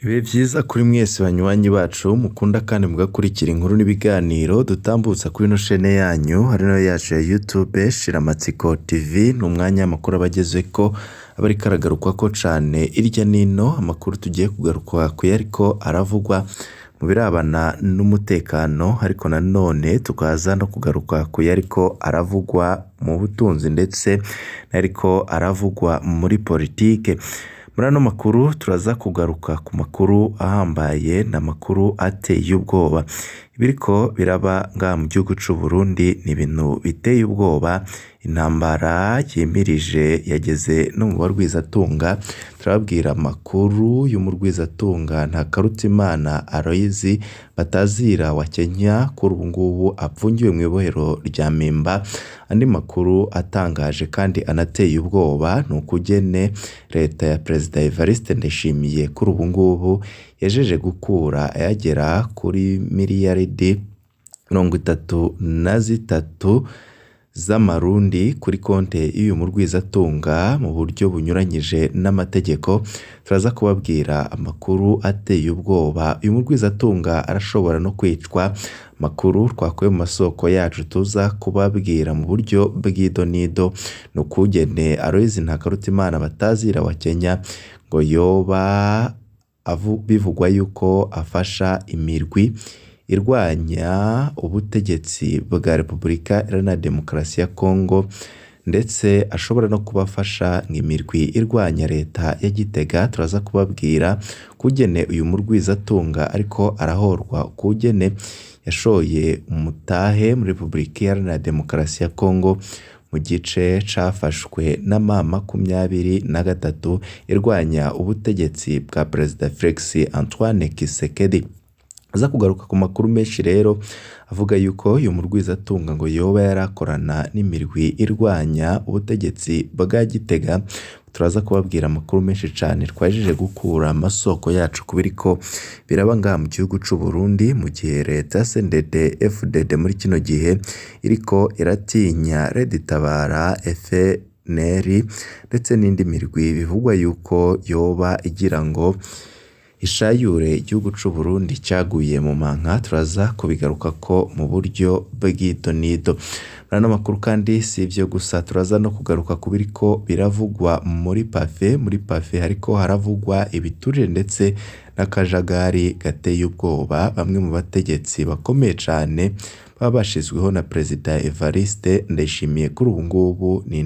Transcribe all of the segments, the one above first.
Ibihe vyiza kuri mwese banywanyi bacu mukunda kandi mugakurikira inkuru n'ibiganiro dutambutsa kuri ino shene yanyu ari nayo yacu ya YouTube Shiramatsiko TV. Ni umwanya w'amakuru aba agezweko, aba ariko aragarukwako cane irya nino. Amakuru tugiye kugaruka kuyariko aravugwa mu birabana n'umutekano, ariko nanone tukaza no kugaruka kuyariko aravugwa mu butunzi ndetse n'ayariko aravugwa muri politike. Muri ano makuru turaza kugaruka ku makuru ahambaye n'amakuru ateye ubwoba. Ibiriko biraba ngaha mu gihugu c'u Burundi ni ibintu biteye ubwoba, intambara yimirije yageze no mu barwizatunga. Turababwira amakuru y'umurwizatunga Ntakarutimana Aloys Batazira wa Kenya, kuri ubu ngubu apfungiwe mw'ibohero rya Mpimba. Andi makuru atangaje kandi anateye ubwoba ni ukugene leta ya Perezida Evariste Ndayishimiye kuri ubu ngubu yajeje gukura ayagera kuri miliyaridi 33 z'amarundi kuri konte y'uyu murwizatunga mu buryo bunyuranyije n'amategeko. Turaza kubabwira amakuru ateye ubwoba, uyu murwizatunga arashobora no kwicwa. Amakuru twakuye mu masoko yacu tuza kubabwira mu buryo bw'idonido ni ukugene Aloys Ntakarutimana Batazira wa Kenya ngo yoba bivugwa yuko afasha imirwi irwanya ubutegetsi bwa Repubulika Iharanira Demokarasi ya Kongo, ndetse ashobora no kuba afasha imirwi irwanya leta ya Gitega. Turaza kubabwira kugene uyu murwizatunga ariko arahorwa, kugene yashoye umutahe muri Repubulika Iharanira Demokarasi ya Kongo mu gice cafashwe na M23 irwanya ubutegetsi bwa Perezida Felix Antoine Tshisekedi. Aza kugaruka ku makuru menshi rero avuga yuko uyu murwizatunga ngo yoba yarakorana n'imirwi irwanya ubutegetsi bwa Gitega. Turaza kubabwira amakuru menshi cane twajeje gukura amasoko yacu kubiriko biraba ngaha mu gihugu c'u Burundi, mu gihe leta ya CNDD FDD muri kino gihe iriko iratinya Red Tabara, FNL ndetse n'indi mirwi bivugwa yuko yoba igira ngo ishayure igihugu c'u Burundi caguye mu manka. Turaza kubigarukako mu buryo bw'idonido. Muri ano makuru kandi si ivyo gusa, turaza no kugaruka ku biriko biravugwa muri pafe. Muri pafe hariko haravugwa ibiturire ndetse n'akajagari gateye ubwoba. Bamwe mu bategetsi bakomeye cane baba bashizweho na Perezida Evariste Ndayishimiye kuri ubu ngubu ni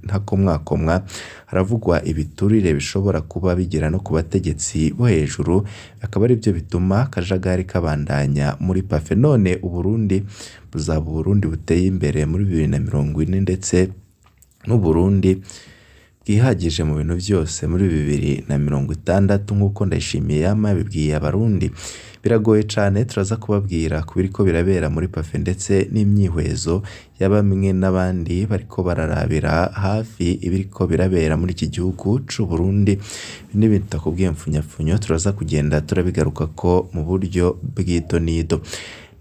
ntakomwakomwa. Haravugwa ibiturire bishobora kuba bigera no ku bategetsi bo hejuru, akaba arivyo bituma akajagari kabandanya muri pafe. None Uburundi buzaba Uburundi buteye imbere muri 2040, ndetse n'Uburundi bwihagije mu bintu vyose muri 2060 nk'uko Ndayishimiye yama yabibwiye Abarundi. Biragoye cane, turaza kubabwira ku biriko birabera muri pafe ndetse n'imyihwezo ya bamwe n'abandi bariko bararabira hafi ibiriko birabera muri iki gihugu c'u Burundi. N'ibintu tutakubwiye mfunyapfunyo, turaza kugenda turabigarukako mu buryo bw'idonido.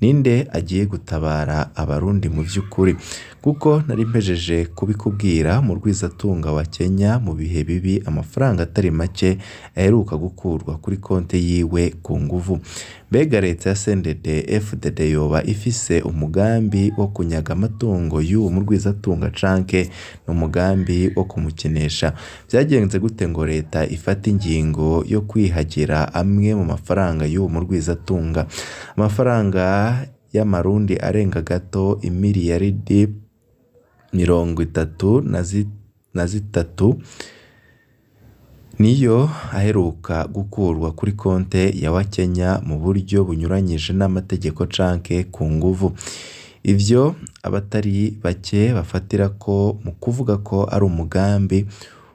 Ninde agiye gutabara Abarundi mu vy'ukuri? Kuko nari mpejeje kubikubwira, murwizatunga wa Kenya mu bihe bibi amafaranga atari make aheruka gukurwa kuri konte yiwe ku nguvu. Mbega leta ya CNDD FDD yoba ifise umugambi wo kunyaga amatungo y'uwo murwizatunga canke n'umugambi wo kumukenesha? Vyagenze gute ngo leta ifate ingingo yo kwihagira amwe mu mafaranga y'uwo murwizatunga? Amafaranga y'amarundi arenga gato imiliyaridi 33 niyo aheruka gukurwa kuri konte ya wa Kenya mu buryo bunyuranyije n'amategeko canke ku nguvu. Ivyo abatari bake bafatira ko mu kuvuga ko ari umugambi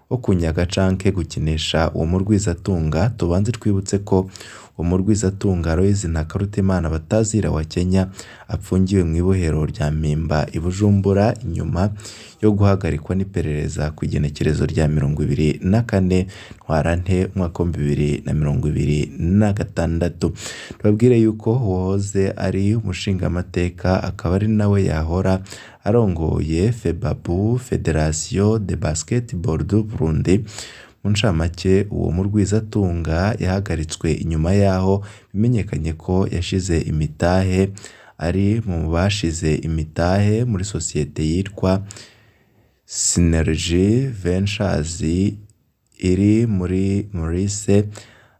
wo kunyaga canke gukinisha uwo murwizatunga. Tubanze twibutse ko uwo murwizatunga Aloys Ntakarutimana Batazira wa Kenya apfungiwe mw'ibohero rya Mpimba i Bujumbura inyuma yo guhagarikwa n'iperereza ku igenekerezo rya 24 Ntwarante umwaka 2026. Tubabwire yuko uwahoze ari umushingamateka akaba ari nawe yahora arongoye FEBABU, Federation de Basketball du Burundi, Mu ncamake, uwo murwizatunga yahagaritswe inyuma yaho bimenyekanye ko yashize imitahe, ari mu bashize imitahe muri sosiyete yitwa Synergy Ventures iri muri Maurice,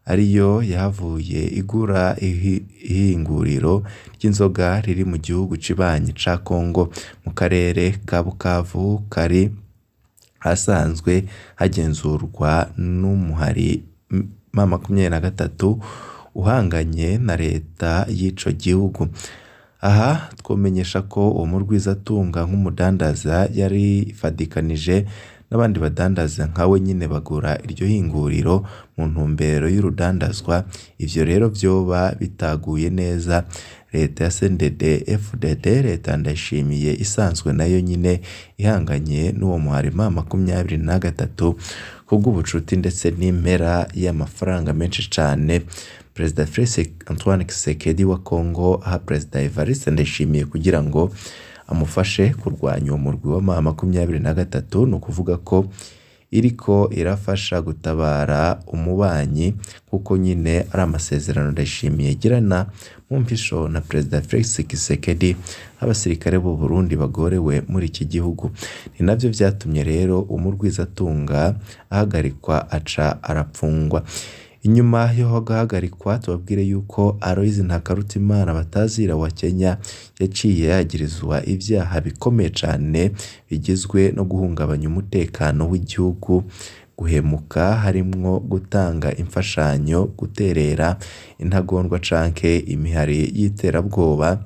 ariyo yahavuye igura ihinguriro ry'inzoga riri mu gihugu cibanyi ca Congo mu karere ka Bukavu, kari ahasanzwe hagenzurwa n'umuhari M23 uhanganye na leta y'ico gihugu. Aha twomenyesha ko uwo murwizatunga nk'umudandaza yarifadikanije n'abandi badandaza nkawe nyine bagura iryo hinguriro mu ntumbero y'urudandazwa. Ivyo rero vyoba bitaguye neza leta ya CNDD FDD, leta Ndayishimiye isanzwe nayo nyine ihanganye n'uwo muhari M23 kubw'ubucuti ndetse n'impera y'amafaranga menshi cane Perezida Felix Antoine Tshisekedi wa Congo aha Perezida Evariste Ndayishimiye kugira ngo amufashe kurwanya uwo murwi wa M23. Ni ukuvuga ko iriko irafasha gutabara umubanyi, kuko nyine ari amasezerano Ndayishimiye agirana mu mpisho na Perezida Felix Tshisekedi, abasirikare b'u Burundi bagorewe muri iki gihugu. Ni navyo vyatumye rero umurwizatunga ahagarikwa aca arapfungwa. Inyuma yo guhagarikwa, tubabwire yuko Aloys Ntakarutimana batazira wa Kenya yaciye yagirizwa ivyaha bikomeye cane bigizwe no guhungabanya umutekano w'igihugu, guhemuka harimwo gutanga imfashanyo, guterera intagondwa canke imihari y'iterabwoba.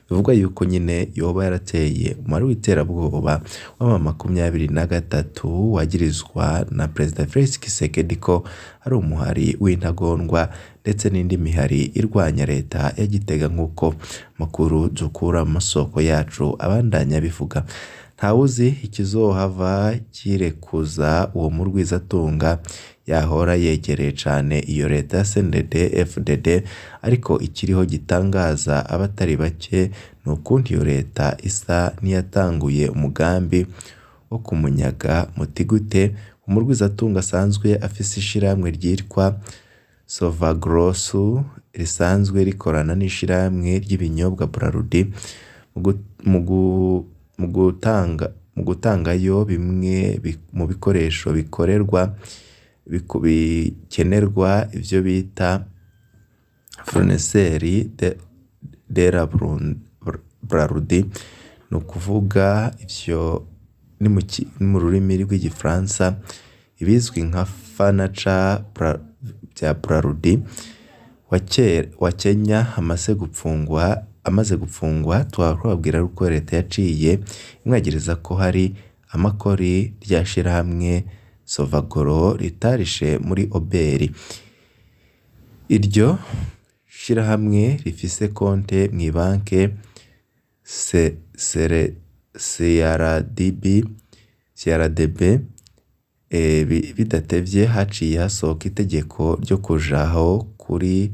Bivugwa yuko nyine yoba yarateye umubare w'iterabwoba wa M23 wagirizwa na Perezida Felix Tshisekedi ko ari umuhari w'intagondwa ndetse n'indi mihari irwanya leta ya Gitega, nk'uko makuru dukura mu masoko yacu abandanya bivuga. Ntawuzi ikizohava kirekuza uwo murwizatunga yahora yegereye cane iyo leta ya CNDD FDD, ariko ikiriho gitangaza abatari bake ni ukuntu iyo leta isa n'iyatanguye umugambi wo kumunyaga. Muti gute? Umurwizatunga asanzwe afise ishirahamwe ryitwa Sovagrosu risanzwe rikorana n'ishirahamwe ry'ibinyobwa Brarudi mu gutangayo bimwe mu bikoresho bikorerwa bikenerwa, ivyo bita fournisseur de la Brarudi, ni ukuvuga ivyo ni mu rurimi rw'igifaransa ibizwi nka furniture bya Brarudi wa Kenya amaze gupfungwa. Twababwira ko leta yaciye imwagiriza ko hari amakori rya shirahamwe Sovagoro ritarishe muri Oberi. Iryo shirahamwe rifise konte mw'ibanke CRDB. Bidatevye haciye hasohoka itegeko ryo kujaho kuri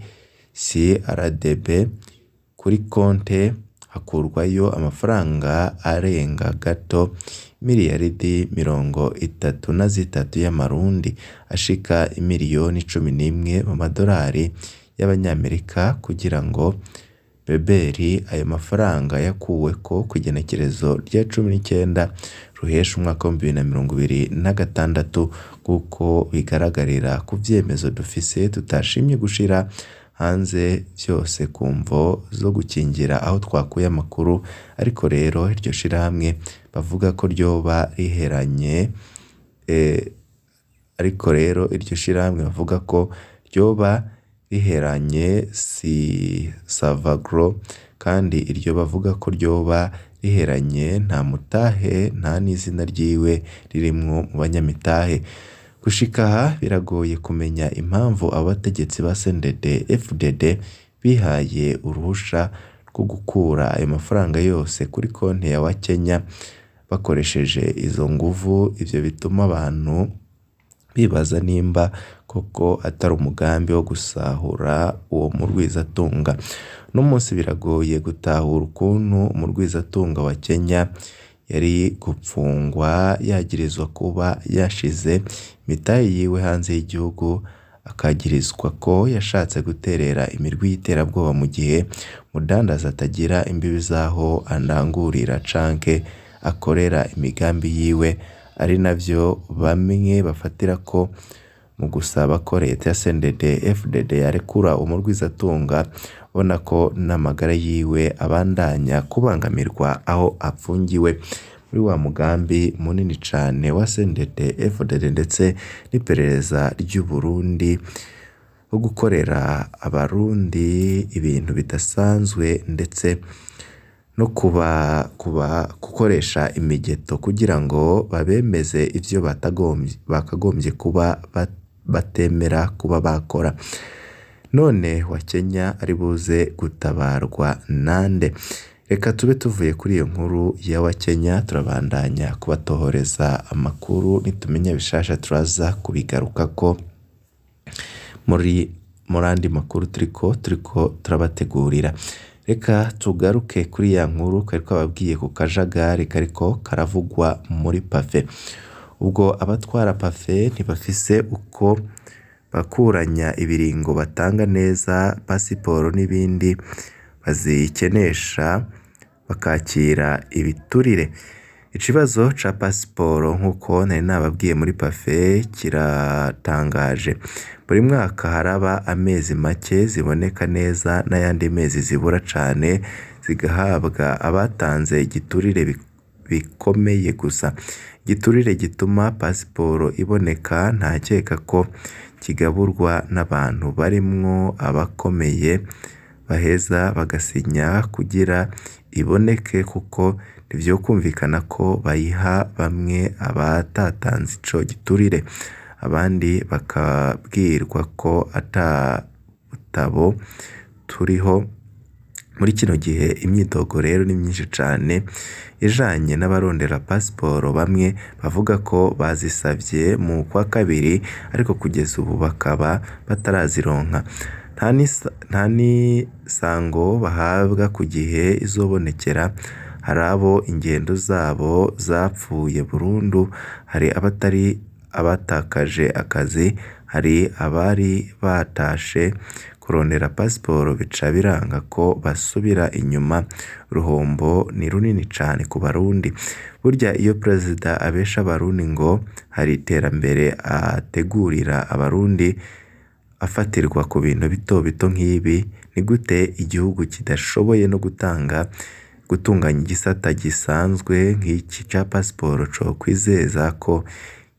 CRDB kuri konte, hakurwayo amafaranga arenga gato miliyaridi 33 y'amarundi ashika imiliyoni 11 mu madolari y'abanyamerika, kugira ngo Beberi ayo mafaranga yakuweko ku igenekerezo rya 19 Ruhesha umwaka wa 2026, kuko bigaragarira ku vyemezo dufise tutashimye gushira hanze vyose ku mvo zo gukingira aho twakuye amakuru. Ariko rero iryo shirahamwe bavuga ko ryoba riheranye, ariko rero iryo shirahamwe bavuga ko ryoba riheranye si Savagro, kandi iryo bavuga ko ryoba riheranye nta mutahe nta n'izina ryiwe ririmwo mu banyamitahe. Gushika aha biragoye kumenya impamvu abategetsi ba CNDD FDD bihaye uruhusha rwo gukura ayo mafaranga yose kuri konti ya wa Kenya bakoresheje izo nguvu. Ivyo bituma abantu bibaza nimba koko atari umugambi wo gusahura uwo murwizatunga. Uno munsi biragoye gutahura ukuntu umurwizatunga wa Kenya yari gupfungwa yagirizwa kuba yashize imitahe yiwe hanze y'igihugu, akagirizwa ko yashatse guterera imirwi y'iterabwoba mu gihe mudandaza atagira imbibi z'aho anangurira canke akorera imigambi yiwe, ari navyo bamwe bafatira ko mu gusaba ko leta ya CNDD FDD yarekura umurwizatunga, ubona ko n'amagara yiwe abandanya kubangamirwa aho apfungiwe muri wa mugambi munini cane wa CNDD FDD ndetse n'iperereza ry'u Burundi wo gukorera abarundi ibintu bidasanzwe ndetse no kuba gukoresha imigeto kugira ngo babemeze ivyo bakagombye kuba batemera kuba bakora. None wa Kenya ari buze gutabarwa nande? Reka tube tuvuye kuri iyo nkuru ya wa Kenya, turabandanya kubatohoreza amakuru, nitumenya bishasha turaza kubigarukako muri andi makuru turiko turabategurira. Reka tugaruke kuri ya nkuru kari kababwiye ku kajagari kariko karavugwa muri pave. Ubwo abatwara pave ntibafise uko bakuranya ibiringo batanga neza pasiporo n'ibindi bazikenesha bakakira ibiturire. Ikibazo ca pasiporo nk'uko nari nababwiye muri pave kiratangaje. Buri mwaka haraba amezi make ziboneka neza n'ayandi mezi zibura cane zigahabwa abatanze igiturire bikomeye gusa. Igiturire gituma pasiporo iboneka ntakeka ko kigaburwa n'abantu barimwo abakomeye baheza bagasinya kugira iboneke, kuko ntivyokumvikana ko bayiha bamwe abatatanze ico giturire, abandi bakabwirwa ko ata butabo turiho. Muri kino gihe imyidogo rero ni myinshi cane ijanye n'abarondera pasiporo, bamwe bavuga ko bazisavye mu kwa kabiri ariko kugeza ubu bakaba batarazironka. Nta n'isango bahabwa ku gihe izobonekera, hari abo ingendo zabo zapfuye burundu, hari abatari abatakaje akazi, hari abari batashe kurondera pasiporo bica biranga ko basubira inyuma. Uruhombo ni runini cane ku Barundi. Burya iyo perezida abesha abarundi ngo hari iterambere ategurira abarundi afatirwa ku bintu bito bito nk'ibi, ni gute igihugu kidashoboye no gutanga gutunganya igisata gisanzwe nk'iki ca pasiporo cokwizeza ko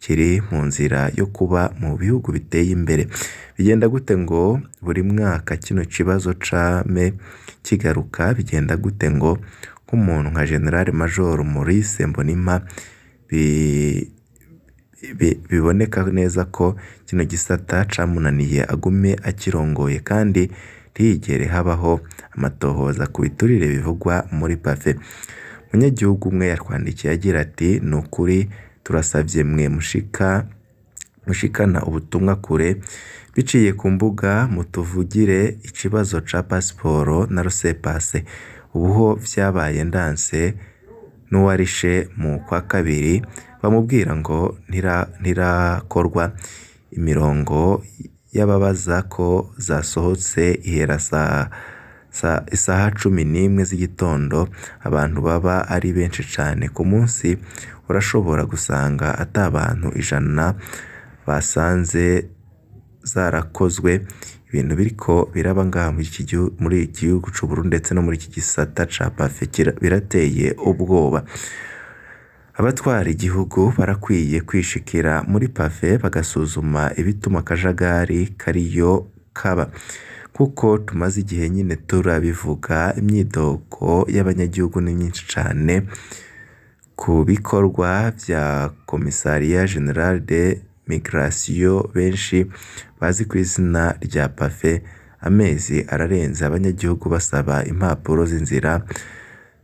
kiri mu nzira yo kuba mu bihugu biteye imbere? Bigenda gute ngo buri mwaka kino kibazo came kigaruka? Bigenda gute ngo nk'umuntu nka General Major Maurice Mbonimpa biboneka neza ko kino gisata camunaniye agume akirongoye kandi ntiyigere habaho amatohoza ku biturire bivugwa muri pave? Umunyagihugu umwe yatwandikiye agira ati: ni ukuri turasavye mwe mushikana ubutumwa kure biciye ku mbuga, mutuvugire ikibazo ca pasiporo na rusepase. Ubu ho vyabaye ndanse, n'uwarishe mu kwa kabiri bamubwira ngo ntirakorwa. Imirongo y'ababaza ko zasohotse ihera isaha 11 z'igitondo, abantu baba ari benshi cane. Ku munsi urashobora gusanga ata bantu 100 basanze zarakozwe. Ibintu biriko biraba ngaha muri iki gihugu c'u Burundi ndetse no muri iki gisata ca pave birateye ubwoba. Abatwara igihugu barakwiye kwishikira muri pave bagasuzuma ibituma akajagari kariyo kaba, kuko tumaze igihe nyine turabivuga. Imyidogo y'abanyagihugu ni myinshi cane ku bikorwa vya Commissariat General de Migration benshi bazi ku izina rya pave. Amezi ararenze abanyagihugu basaba impapuro z'inzira,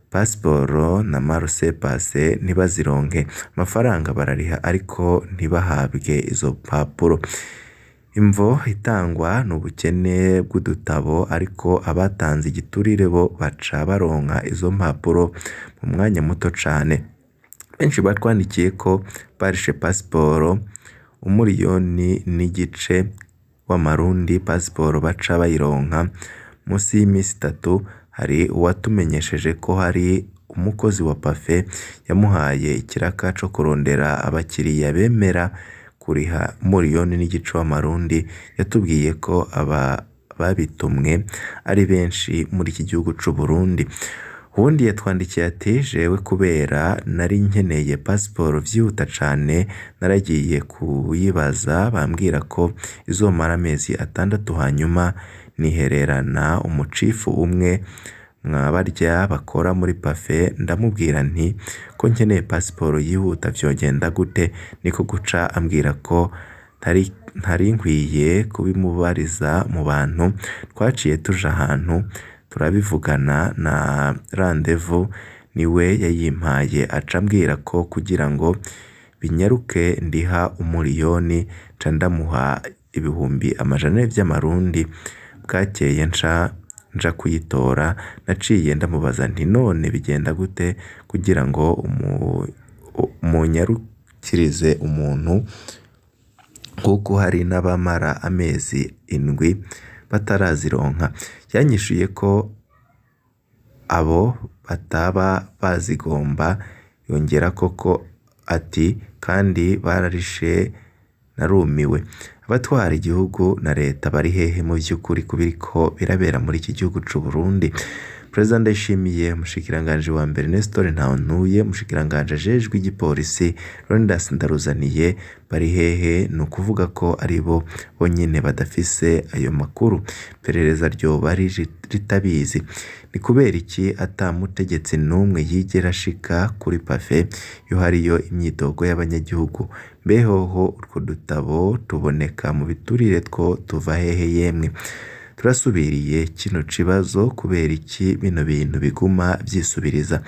pasiporo na marusepase ntibazironke. Amafaranga barariha ariko ntibahabwe izo mpapuro. Imvo itangwa ni ubukene bw'udutabo, ariko abatanze igiturire bo baca baronka izo mpapuro mu mwanya muto cane. Benshi batwandikiye ko barishe pasiporo 1.5 miliyoni w'amarundi, pasiporo baca bayironka musi y'imisi 3. Hari uwatumenyesheje ko hari umukozi wa Pafe yamuhaye ikiraka co kurondera abakiriya bemera kuriha 1.5 miliyoni w'amarundi. Yatubwiye ko aba babitumwe ari benshi muri iki gihugu c'u Burundi. Uwundi yatwandikiye ati: jewe kubera nari nkeneye pasiporo vyihuta cane, naragiye kuyibaza bambwira ko izomara amezi 6, hanyuma nihererana umucifu umwe mwabarya bakora muri Pafe, ndamubwira nti ko nkeneye pasiporo yihuta vyogenda gute? Niko guca ambwira ko ntari nkwiye kubimubariza mu bantu. Twaciye tuja ahantu turabivugana na randevu, niwe yayimpaye, aca ambwira ko kugira ngo binyaruke ndiha 1 miliyoni, nca ndamuha 400,000 vy'amarundi. Bwakeye nca nja kuyitora, naciye ndamubaza nti none bigenda gute kugira ngo munyarukirize umuntu, kuko hari n'abamara amezi 7 batarazironka? Yanyishuye ko abo bataba bazigomba, yongera koko ati kandi bararishe. Narumiwe. Abatwara igihugu na leta bari hehe mu vy'ukuri kubiriko birabera muri iki gihugu c'u Burundi? Perezida Ndayishimiye, umushikiranganji wa mbere Nestor Ntawontuye, umushikiranganji ajejwe igipolisi Leonidas Ndaruzaniye bari hehe? Ni ukuvuga ko ari bo bonyene badafise ayo makuru. Iperereza ryoba ritabizi. Ni kubera iki ata mutegetsi n'umwe yigera ashika kuri Pafe iyo hariyo imyidogo y'abanyagihugu? Mbe hoho utwo dutabo tuboneka mu biturire two tuva hehe yemwe? Turasubiriye kino kibazo, kubera iki bino bintu biguma vyisubiriza?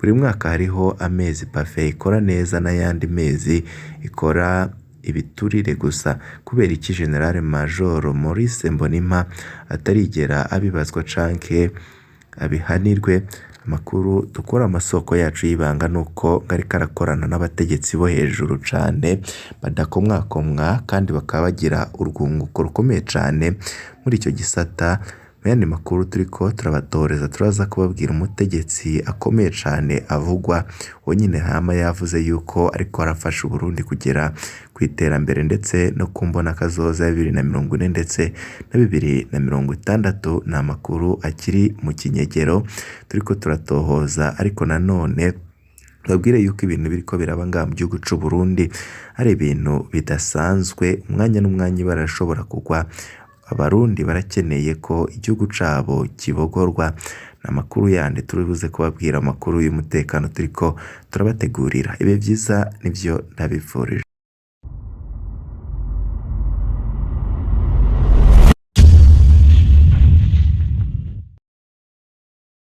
Buri mwaka hariho amezi Pafe ikora neza n'ayandi mezi ikora ibiturire gusa. Kubera iki General Major Maurice Mbonimpa atarigera abibazwa canke abihanirwe? Amakuru dukura amasoko yacu y'ibanga nuko ariko arakorana n'abategetsi bo hejuru cane badakomwakomwa, kandi bakaba bagira urwunguko rukomeye cane muri ico gisata. Mu yandi makuru turiko turabatoreza, turaza kubabwira umutegetsi akomeye cane avugwa wenyine hama yavuze yuko ariko arafasha Uburundi kugera ku iterambere ndetse no ku mbonakazoza ya 2040 ndetse na 2060. Ni amakuru akiri mu kinyegero turiko turatohoza, ariko nanone babwire yuko ibintu biriko biraba ngaha mu gihugu c'u Burundi ari ibintu bidasanzwe. Umwanya n'umwanya barashobora kugwa. Abarundi barakeneye ko igihugu cabo kibogorwa. Amakuru yandi turibuze kubabwira, amakuru y'umutekano turiko turabategurira. Ibihe vyiza nivyo ndabifurije.